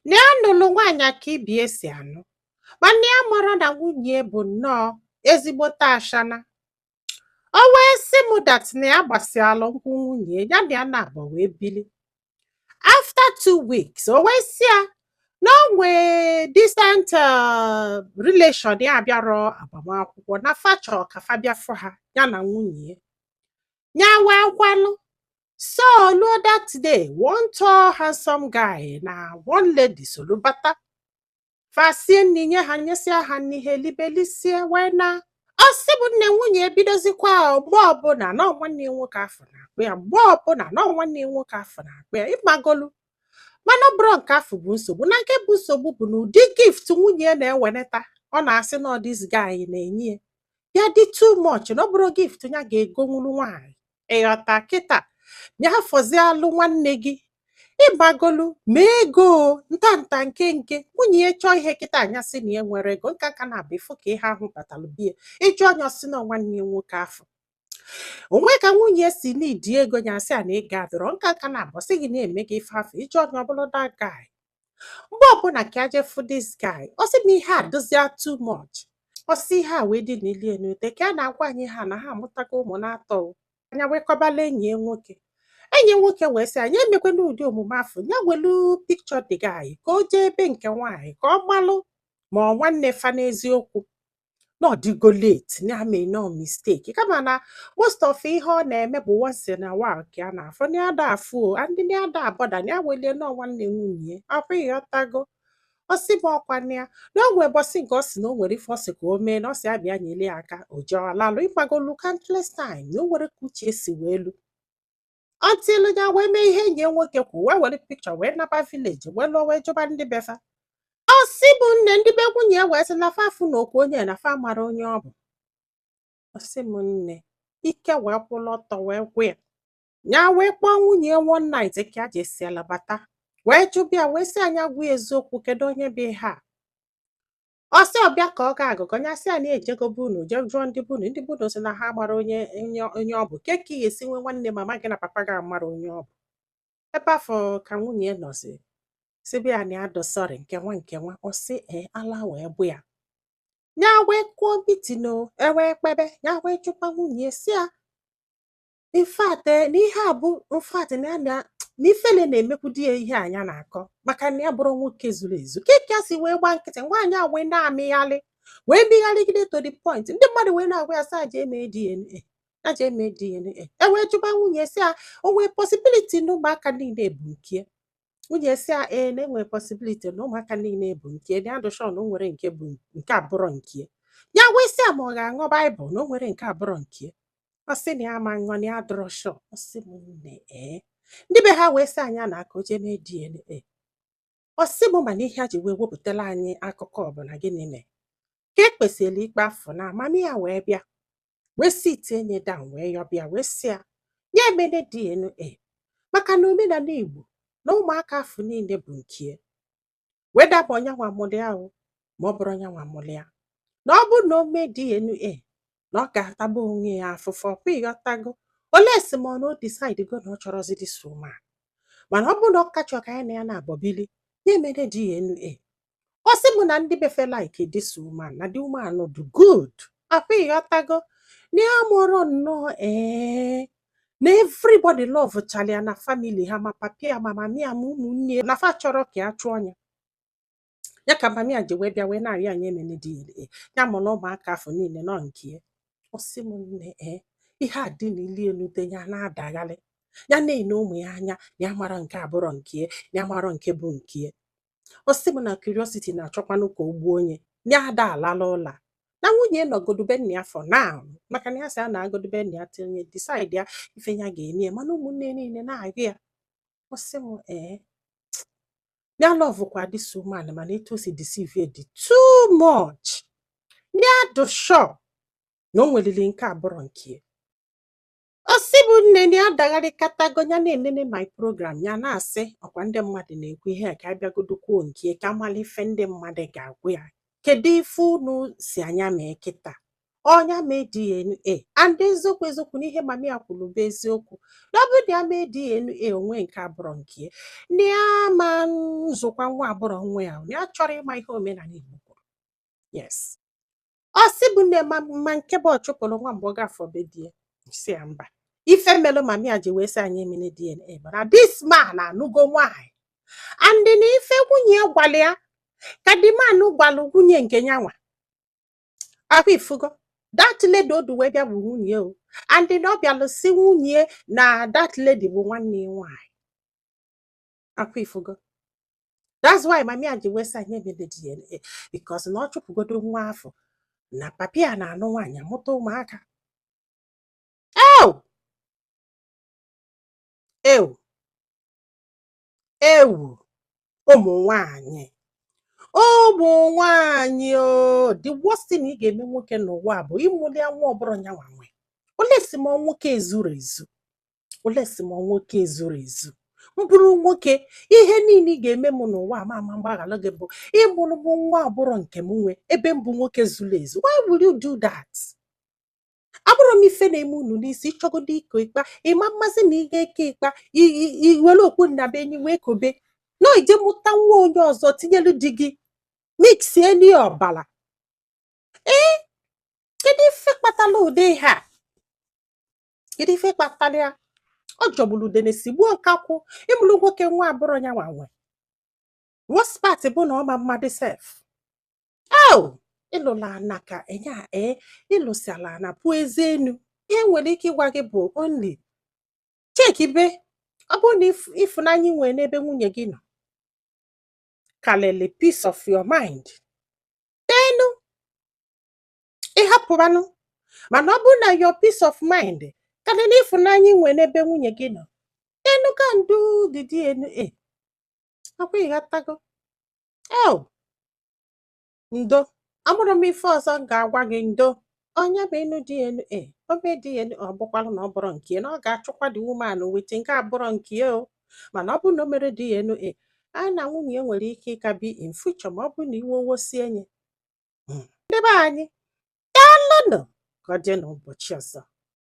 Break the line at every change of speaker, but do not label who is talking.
Na ya nụlụ nwaanyị ka ibie si anụ, mana ya mara na nwunye bụ nnọọ ezigbote ashana. O wee sị m that na ya gbasịalụ nkwụ nwunye ya na ya na-abọ wee bili. After 2 weeks, o wee sị ya na o nwee distant relation ya bịarọ agbamakwụkwọ na fa chọrọ ka fa bịa fụ ha, ya na nwunye ya wee kwalụ. So luo that day, one tall handsome guy na one lady soro bata. Fa sie nri nye ha, nyesịa ha nri, ha elibelisie wee na. Ọ sị bụ nne, nwunye ebidozikwa mgbe ọbụla na nwanne ya nwoke afọ na-akpụ ya, mgbe ọbụla na nwanne ya nwoke afọ na-akpụ ya, ịgbagolu. Mana ọ bụrụ nke afọ bụ nsogbu, na nke bụ nsogbu bụ na ụdị gift nwunye ya na-eweneta, ọ na-asị na ọ this guy na-enye ya, ya dị too much, na ọ bụrụ gift ya ga-egonwuru nwaanyị. Ịghọta kịta ya fọzialụ nwanne gị, ịgbagolu ma ego ntanta nke nke nwunye ya chọọ ihe kịta, anya sị na ya nwere ego nka ka na-abụ ịfụ ka ihe ahụ batalụ bie ịjụ anya, ọsị na nwanne ya nwoke afọ onwe ka nwunye si n'idi ego ya, asị a na ego adọrọ nka ka na-abụ sị gị na-eme gị ife afọ ịjụ anya, ọ bụrụ that guy mgbe ọbụla ka aje fụ this guy. Ọ sị m ihe a dụzia too much. Ọ sị ihe a wee dị n'ilie n'ute ka a na-agwa anyị ha na ha amụtago ụmụ na-atọ anya, wee kọbala enyi ya nwoke. Enyi ya nwoke wee sị anyị emekwana ụdị omume afọ, ya welu picture the guy ka o jee ebe nke nwaanyị ka ọ malụ ma ọ nwanne fa n'eziokwu, na ọ dịgo late na ya mee no mistake, kama na most of ihe ọ na-eme bụ once in a while ka a na-afụ na ya da afụ o and na ya da abọda na ya welie nọọ nwanne nwunye ya afọ. Ịghọtago? Ọ sị bụ ọkwa na ya na o nwee bọsị nke ọ sị na o nwere ife ọ sị ka o mee, na ọ sị ya bịa nyere ya aka, o jee ọlalụ, ịgbagolu countless time na o nwere ka uche si wee lu until ya wee mee ihe enyi ya nwoke kwu, wee were picture wee naba village, wee lụọ, wee jụba ndị befa. Ọ sị bụ nne, ndị be nwunye ya wee sị na fa afụ na okwu onye na fa mara onye ọ bụ. Ọ sị m nne, ike wee kwụlụ ọtọ wee gwụ ya. Ya wee kpọọ nwunye ya one night ka ya jesiala bata, wee jụbịa, wee sị anya gwa ya eziokwu, kedu onye bụ ihe a? Ọ sị ọbịa ka ọ ga agụgọ ya, sị ya na ejego be unu jee jụọ ndị be unu, ndị be unu sị na ha mara onye onye onye ọ bụ ke ka ị ga-esi nwee nwanne mama gị na papa gị amara onye ọ bụ. Ebe afọ ka nwunye ya nọzi sịbịa ya na ya dụ sorry, nke nwa nke nwa. Ọ sị ee, ala wee bụ ya. Ya wee kụọ meeting o, ewee kpebe ya, wee jụkwa nwunye si ya in fact na ihe a bụ in fact na ya na ifele na-emekwu di ya ihe anya na-akọ maka na ya bụrụ nwoke zuru ezu ke ka si wee gba nkịtị. Nwaanyị a wee na-amịghalị, wee mịgharịgide to the point ndị mmadụ wee na-agwa ya sị aja eme DNA, aja eme DNA. E wee jụba nwunye si ya o nwee possibility na ụmụaka niile bụ nke ya? Nwunye si ya ee, na enwere possibility na ụmụaka niile bụ nke ya, na ya dụ sure na o nwere nke bụ nke abụrọ nke ya. Ya wee sị ya ma ọ ga-aṅụ Baịbụl na o nwere nke abụrọ nke ya. Ọ sị na ya ama ṅụọ, na ya dụrọ sure. Ọ sị m nne, ee, ndị be ha wee sị anya na aka o jee mee DNA. Ọ sị m mana ihe a ji wee wepụtara anyị akụkọ ọ bụ na gịnị mee ka e kpesịrị ikpe afọ na mami ya wee bịa wee sit enye down, wee yọbịa, wee sị ya ya emene DNA maka na omenala Igbo na ụmụaka afọ niile bụ nke ya, wee daba onye nwa mụrụ ya o, ma ọ bụrụ onye nwa mụrụ ya, na ọ bụrụ na o mee DNA na ọ ga-atagbu onwe ya afụfụ. Ọkwa ịghọtago? Olee si ma ọ na o decide go na ọ chọrọzi this woman, mana ọ bụrụ na ọ kachọ ka ya na ya na-abọbili, ya emene DNA. Ọ sị m na ndị befe like this woman, na the woman do good. Akwa ịghọtago na ya mụrụ nnọọ ee, na everybody love chala ya na family ha, ma papi ya, ma mami ya, ma ụmụnne ya, na fa chọrọ ka ya chụọ ya. Ya ka mami ya ji wee bịa wee na-arịọ anyị emene DNA, ya mụ na ụmụaka afọ niile nọ nke ya. Ọ sị m nne, ee, ihe a dị n'ili elute ya na-adagharị, ya na-ene ụmụ ya anya na ya mara nke abụrọ nke ya, na ya mara nke bụ nke ya. Ọ sị m na curiosity na-achọkwanụ ka o gbuo onye ya ada alala ụla na nwunye nọgodu be nna ya for now, maka na ya sị a na-agodu be nna ya tinye decide ya ife ya ga-eme ya, mana ụmụnne niile na-agụ ya. Ọ sị m ee, ya love kwa this woman, mana etu o si deceive ya dị too much. Ya dị sure na o nwelili nke abụrọ nke ya. Ọ sị bụ nne, na ya dagharịkatago, ya na-enene my program, ya na-asị ọkwa ndị mmadụ na-ekwu ihe a, ka abịagodo kwuo nke ya, ka amala ife ndị mmadụ ga-agwa ya. Kedu ife unu si anya mee kịta? Ọnya mee DNA. And eziokwu eziokwu, n'ihe mami ya kwuru bụ eziokwu, na ọ bụrụ na ya mee DNA, onwe nke abụrọ nke ya, na ya ma nzụkwa nwa abụrọ nwa ya, na ya chọrọ ịma ihe omenala Igbo kwuru. Yes, ọ sị bụ nne ma ma nke bụ ọ chụpụrụ nwa mgbe ọ gafọ be di ya, si ya mba. Ife melụ mami ya ji wee sị anyị emene DNA bụ na this man anụgo nwaanyị, and na ife nwunye ya gwara ya ka the man gwalụ nwunye nke nyanwa ahụ. Ifugo that lady odu wee bịa bụ nwunye o, and na ọ bịalụ si nwunye na that lady bụ nwanne ya nwaanyị akwa. Ifugo, that's why mami ya ji wee sị anyị emene DNA, because na ọ chụpụgodo nwa afọ na papi ya na-anụ nwaanyị amụta ụmụaka. Ew, ew, ewu, ụmụ nwanyị, ụmụ nwanyị o! The worst thing ị ga-eme nwoke n'ụwa bụ ịmụli ya nwa ọbụrụ nyanwa nwe. Olesi ma nwoke ezuru ezu, olesi ma nwoke ezuru ezu, m bụrụ nwoke, ihe niile ị ga-eme m n'ụwa ama ama mgbaghalụ gị bụ ịmụrụ m nwa ọbụrụ nke m nwe, ebe m bụ nwoke zuru ezu. Why will you do that? Abụrụ m ife na-eme unu n'isi ịchọgodo iko ịkpa ịma mmasị na ị ga-eke ịkpa iwere okpu nnabe enyi wee kobe na ije mụta nwa onye ọzọ tinyelu di gị, mixie ni ọbara. Ee, kedu ife kpatara ụdị ihe a? Kedu ife kpatara ya? Ọ jọgburu udene si gbuo nkakwụ ịmụrụ nwoke nwa abụrụ ya nwa nwe. Worst part bụ na ọ ma mmadụ sef. Oh, ịlụla ana ka enye a, ee, ịlụsịala ana pụọ eze enu. Ihe nwere ike ịgwa gị bụ only chekibe, ọ bụrụ na ịfụnanya ị nwere n'ebe nwunye gị nọ karịrị peace of your mind, denu ịhapụbanụ. Mana ọ bụrụ na your peace of mind karịrị ịfụnanya ị nwere n'ebe nwunye gị nọ, denu go and do the DNA. Akwa ịghọtago? Oh, ndo, amụrụ m ife ọzọ m ga-agwa gị. Ndo, onye bụ ịnụ DNA, ome DNA, ọ bụkwalụ na ọ bụrụ nke ya, na ọ ga-achụkwa the woman wete nke abụrọ nke ya o. Mana ọ bụrụ na o mere DNA, a na nwunye ya nwere ike ịka bi in future, ma ọ bụrụ na iwe wosie nye. Ndị be anyị, daalụnụ. Ka ọ dị n'ụbọchị ọzọ.